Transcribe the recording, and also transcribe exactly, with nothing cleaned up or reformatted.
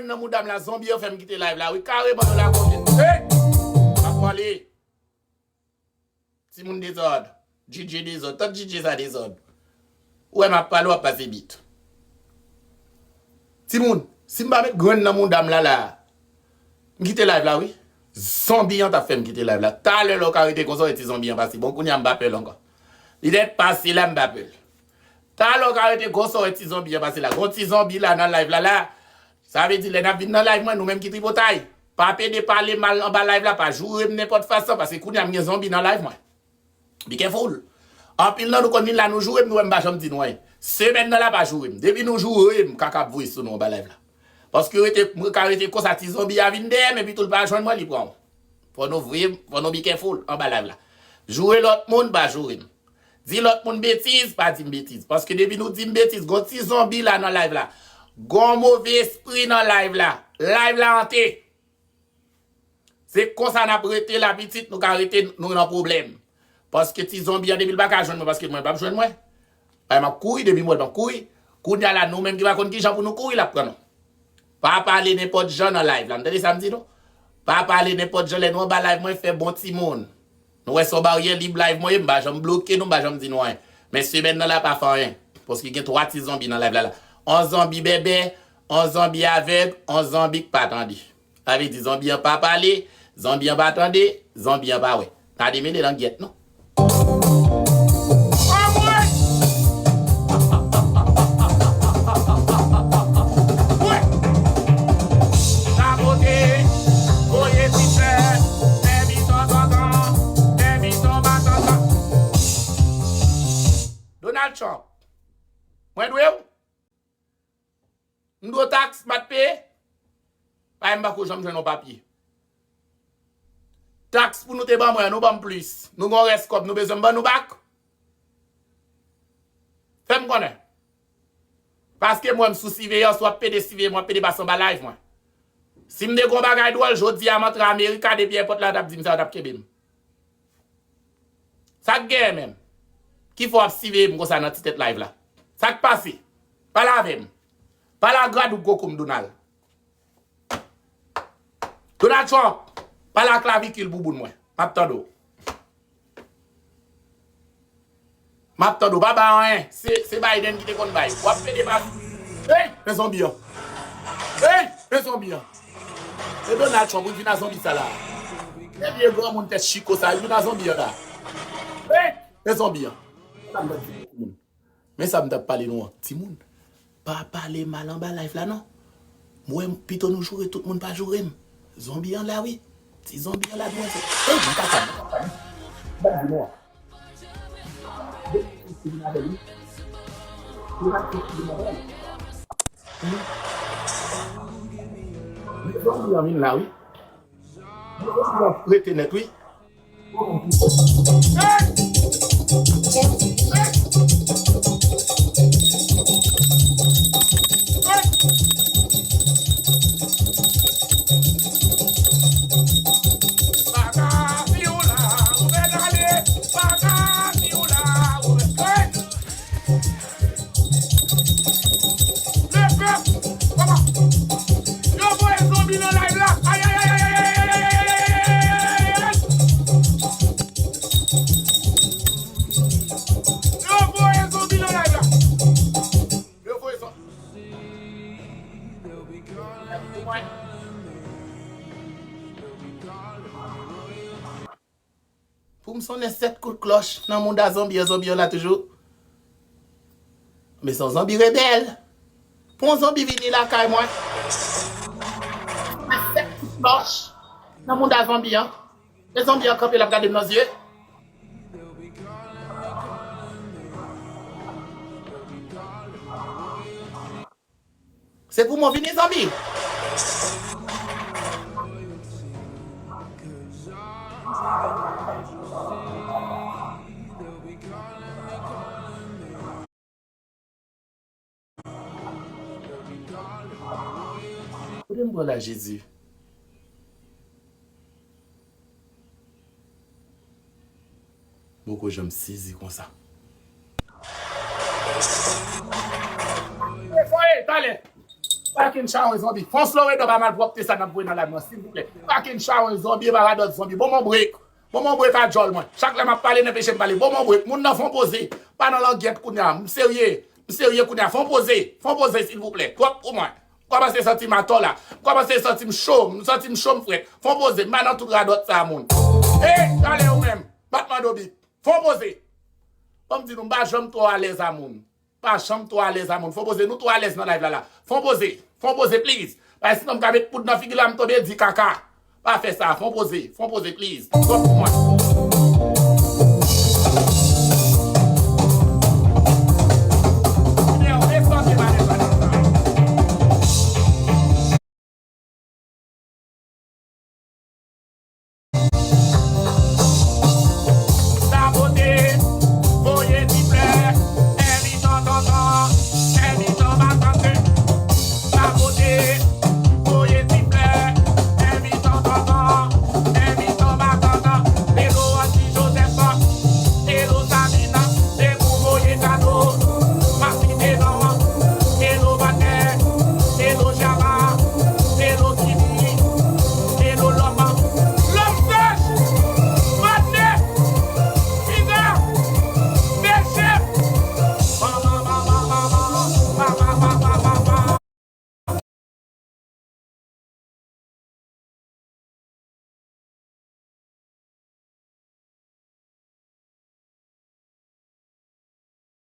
Nan mouda m la, zonbi an fè m kite live la, wi, kareman, nou la konbyen. Hey! M ap pale. Timoun dezòd. Djidje dezòd. Tant Djidje sa dezòd. Ou wè m ap pale, w ap pase bit. Timoun, si m pa met grenn nan mouda m la, la, m kite live la, wi. Zonbi an t ap fè m kite live la. Talè lè w ka rete konsa, w wè ti zonbi an pase. Bon, kounye a m pa pè l ankò. Li nèt pase la, m pa pè l. Talè w ka rete konsa, w wè ti zonbi an pase la. Gon ti zonbi la nan live la, la. Sa vle di, lè n ap vin nan live mwen, nou menm ki tripotay, pa pede pale mal anba live la, pa joure m nenpòt fason, paske kounye a m gen zonbi nan live mwen. Be careful. Anpil nan nou konn vin la, nou joure m, nou wè m pa janm di nou anyen. Semèn nan la pa joure m. Depi nou joure m, kaka ap voye sou nou anba live la. Paske rete, mwen ka rete konsa, ti zonbi a vin dèyè m, epi tou l pa jwenn mwen, li pran w. Fò nou vre, fò nou be careful anba live la. Joure lòt moun, pa joure m. Di lòt moun betiz, pa di m betiz. Paske depi nou di m betiz, gon ti zonbi la nan live la. Gon move espri nan live la. Live la ante. Se konsa n ap rete la, pitit, nou ka rete, nou nan pwoblèm. Paske ti zonbi an, depi l pa ka jwenn mwen, paske mwen p ap jwenn mwen. Ay, m ap kouri, depi m wè l, m ap kouri. Kounye a la, nou menm ki pa konn ki jan pou nou kouri, l ap pran nou. Pa pale nenpòt jan nan live la. Nou tande sa m di nou? Pa pale nenpòt jan lè nou anba live mwen, fè bon timoun. Nou wè se yon baryè lib live mwen ye, m pa janm bloke nou, m pa janm di nou anyen. Men semèn nan la pa fè anyen. Paske gen twa ti zonbi nan live la la. On zonbi bèbè, on zonbi avèg, on zonbi k pa tande. Sa vle di zonbi an pa pale, zonbi an pa tande, zonbi an pa wè. N a demele langyèt nou. Anmwey! Wi! Sabote, voye difè, fè bitontonton, fè bitonbatonton. Donald Trump, mwen dwe w? M dwe w taks, m pa t peye? Paske m pako janm jwenn yon papye. Taks pou nou te ban mwen an, nou ban m plis. Nou gen yon rès kòb, nou bezwen m ban nou bak? Fè m konnen. Paske m wè m sou siveyans, w ap pede siveye m, w ap pede pase anba live mwen. Si m te gen yon bagay dwòl, jodi a m antre Amerika, depi èpòt la, yo t ap di m sa, yo t ap kenbe m. Sa k genyen menm? Ki fè w ap siveye m konsa nan ti tèt live la? Sa k pase? Pale avè m. Pale a gradou gwo kou m, Donald. Donald Trump, pale a klavikil bouboun mwen. M ap tande w. M ap tande w. Pa ba anyen. Se, se Biden ki te konn bay. W ap pede pa. Hey, men zonbi an. Hey, men zonbi an. E Donald Trump, ou vin a zonbi sa la. E vye granmoun tèt chiko sa, ou vin a zonbi an la. Hey, men zonbi an. Sa m t ap di moun. Men sa m t ap pale nou an. Timoun, pa pale mal anba live la non. Mwen, pito nou joure tout moun pa joure m. Zonbi an la wi. Ti zonbi an la dwèt. Hey, mwen ka sa, mwen ka sa. M t ap di nou an. Rete nèt wi. Lepèp! Papa! Yo voye zonbi nan live la! Ay, ay, ay! Yo voye zonbi nan live la! Yo voye zonbi. Pou m sonnen sèt kout klòch nan mouda zonbi an, zonbi an la toujou. Men se yon zonbi rebèl. Pou yon zonbi vini lakay mwen, sonnen sèt kout klòch nan mouda zonbi an. E zonbi an kanpe, l ap gade m nan zye. Se pou mwen vini, zanmi. Kote m pran la, Jezi? M poko janm sezi konsa. Foye, talè. Fucking chawony zonbi. Fon slow it down a malpwòpte sa n ap voye nan live mwen, silvouplè. Fucking chawony zonbi, e pa radòt zonbi. Bon, mon break. Bon, mon break a djòl mwen. Chak lè m ap pale, n enpeche m pale. Bon, mon break. Moun nan fon poze. Pa nan langyèt kounye a. M serye. M serye kounye a. Fon poze. Fon poze, silvouplè. Twòp pou mwen. M kòmanse santi m atò la. M kòmanse santi m cho. M santi m cho, m frèt. Fon poze. M pa nan tout radòt sa, moun. Ey, ale ou menm. M ap mande w bit. Fon poze. Ban m di nou, m pa janm twò alèz a moun. Pa janm twò alèz a moun. Fon poze. Nou twò alèz nan live la la. Fon poze. Fon poze, please. Paske sinon m ka met poud nan figi la, m tonbe di kaka. Pa fè sa. Fon poze. Fon poze, please. Twòp pou mwen.